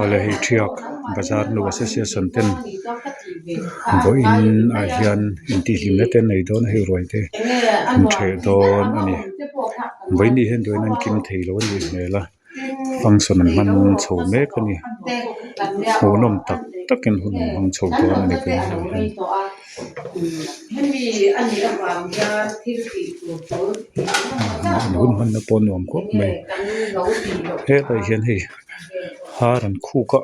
Awle hei thiak bazar nu association ten vawiin ah hian intihhlimna te an nei dawn a hei ruai te an ṭheh dawn a ni vawiin ni hian duhin an kim thei lo a nih hmel a function an hman chho mek a ni hmuhnawm tak takin hun an hmang chho dawn a ni vawiin ah hian. An hun hmanna pawh a nuam khawp mai helaiah hian hei har an khuk a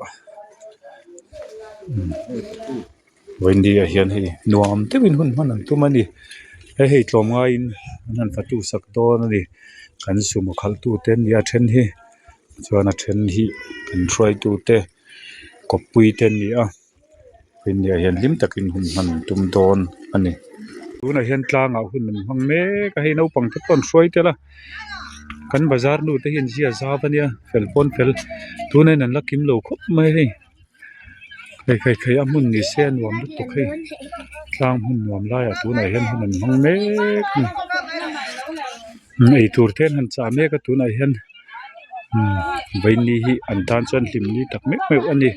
vawiin ah hian hei nuam deuhin hun hman an tum a ni he hei tlawmngaiin an han fatu sak dawn a ni kan sumo khalh tute an ni a then hi chuan a then hi kan hruaitu te kawppui te an ni a. India hian hlim takin hun hman an tum dawn a ni. Tunah hian tlangah hun an hmang mek a hei naupang te pawh an hruai tel a kan bazar nu te hian zia zau a nia fel pawn fel tunah hian an la kim lo khawp mai a hei hei hei hei a hmun ni se a nuam lutuk hei tlang hmun nuam laiah tunah hian hun an hmang mek a ni eitur te an han chah mek a tunah hian umm vaini hi an tan chuan hlim ni tak meuh meuh a ni.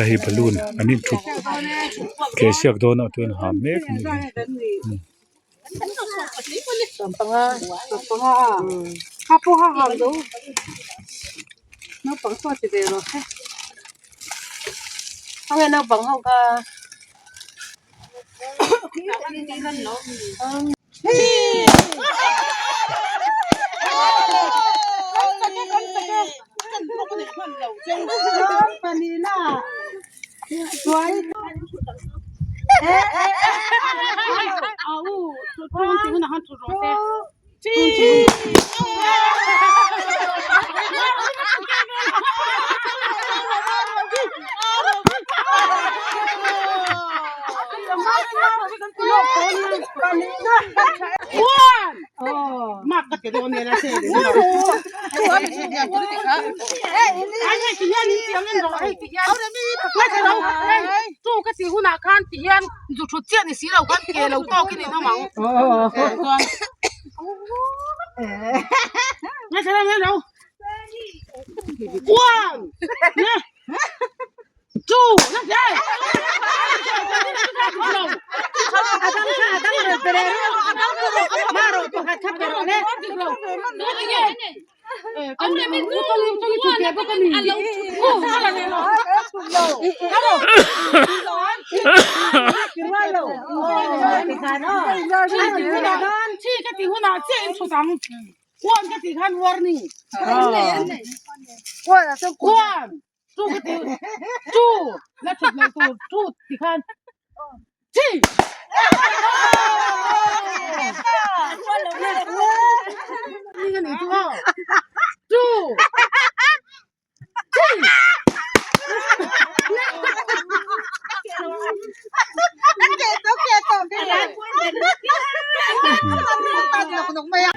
Hei balloon an inthut keh siak dawnah chuan ha mek a ni.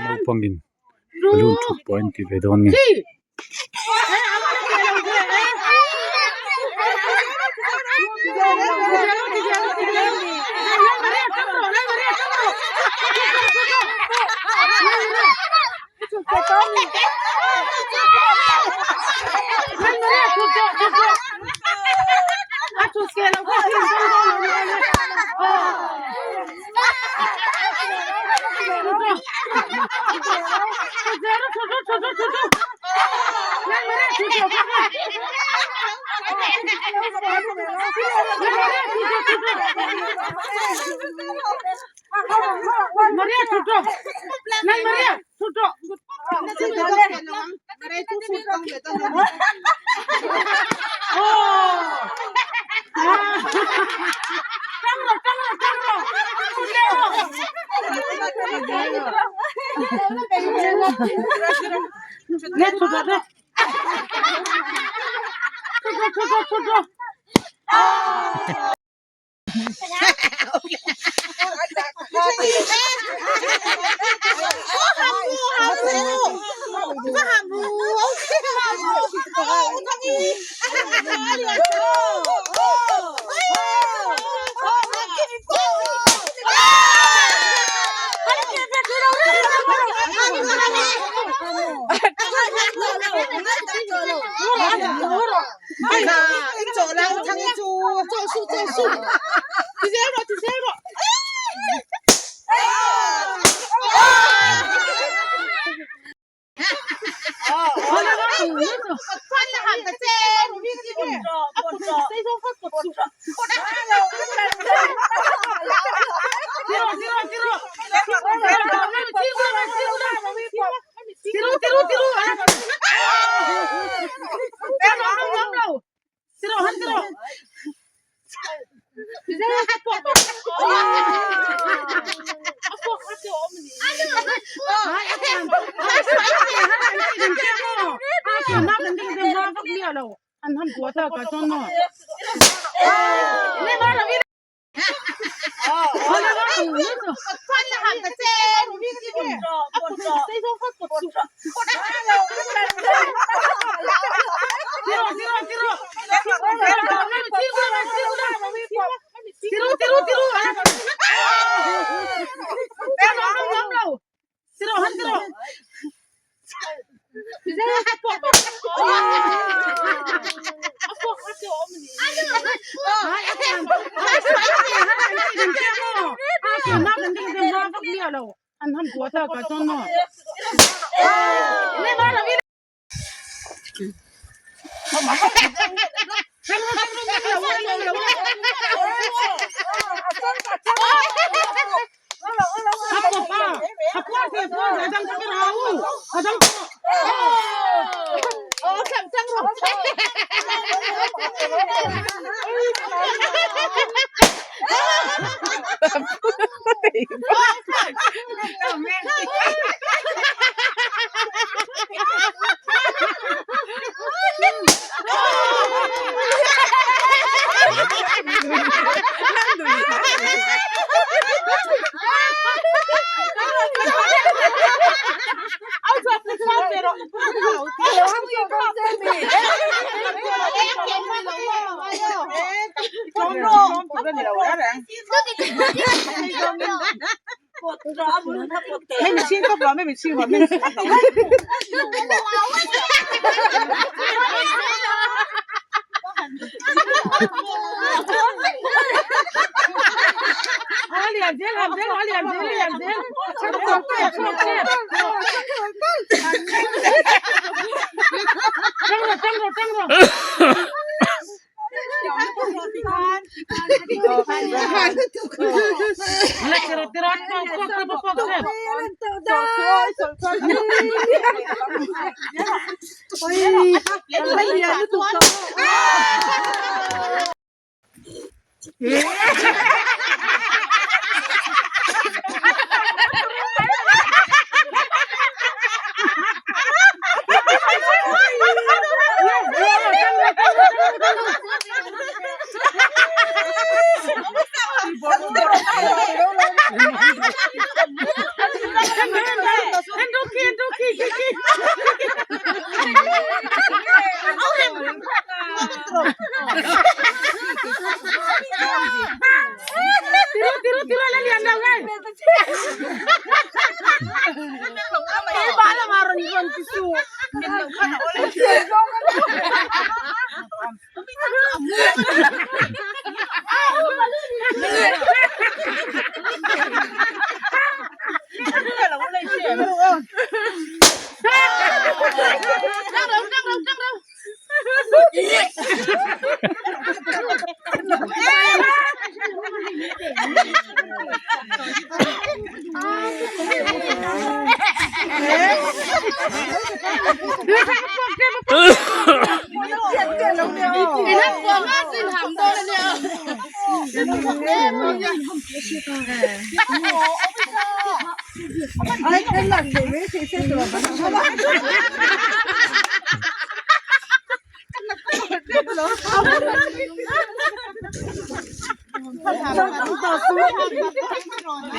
Naupangin balloon thut pawh an ti ve dawn nge.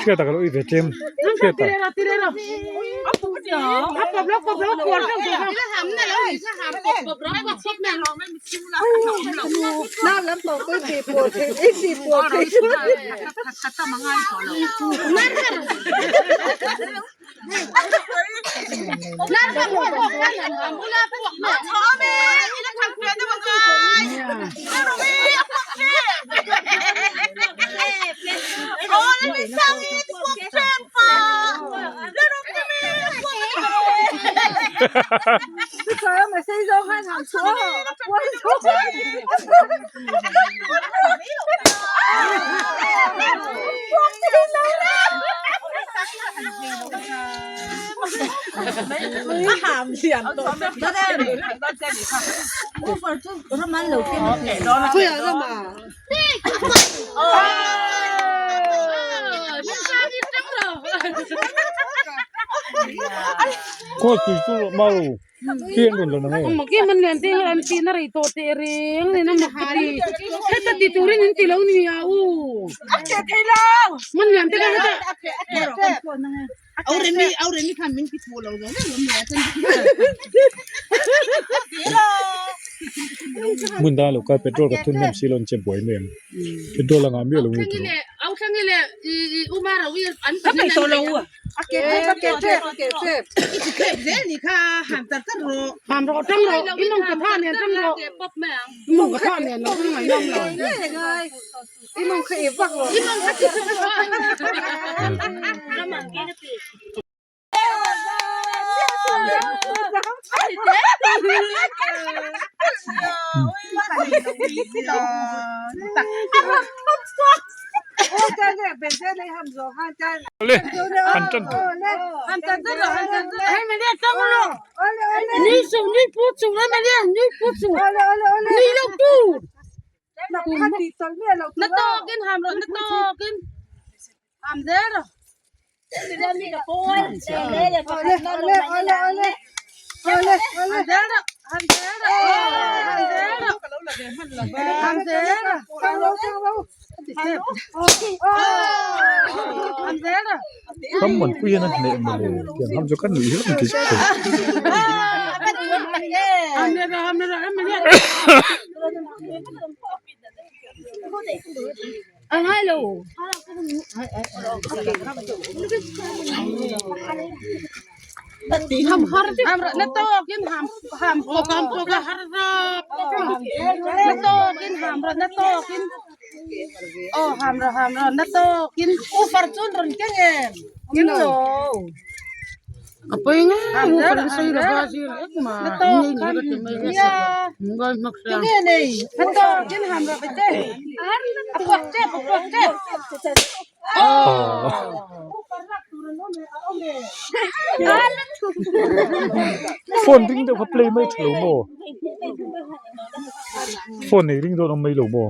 Hriat a ka lo ui ve tlem. Hriat a. Khawi tui chu mau pian rawn la nang e. Maki man lian te an ti na rei tawh teh reng nen a mak ka ti. Heta ti turin in ti lo ni a u. Man lian te kha heta. Hmun dang lo kal petrol ka thun hnem si lo an che buai mai ang. Petrol a ngah miah lo nge tih rawh. Le han tan Ram manpui hian a hneh mawle tiang ham chu ka nuih hi an ti zet thei. Phone ring deuh kha play mai tha lo maw phone nei ring dawn awm mai lo maw.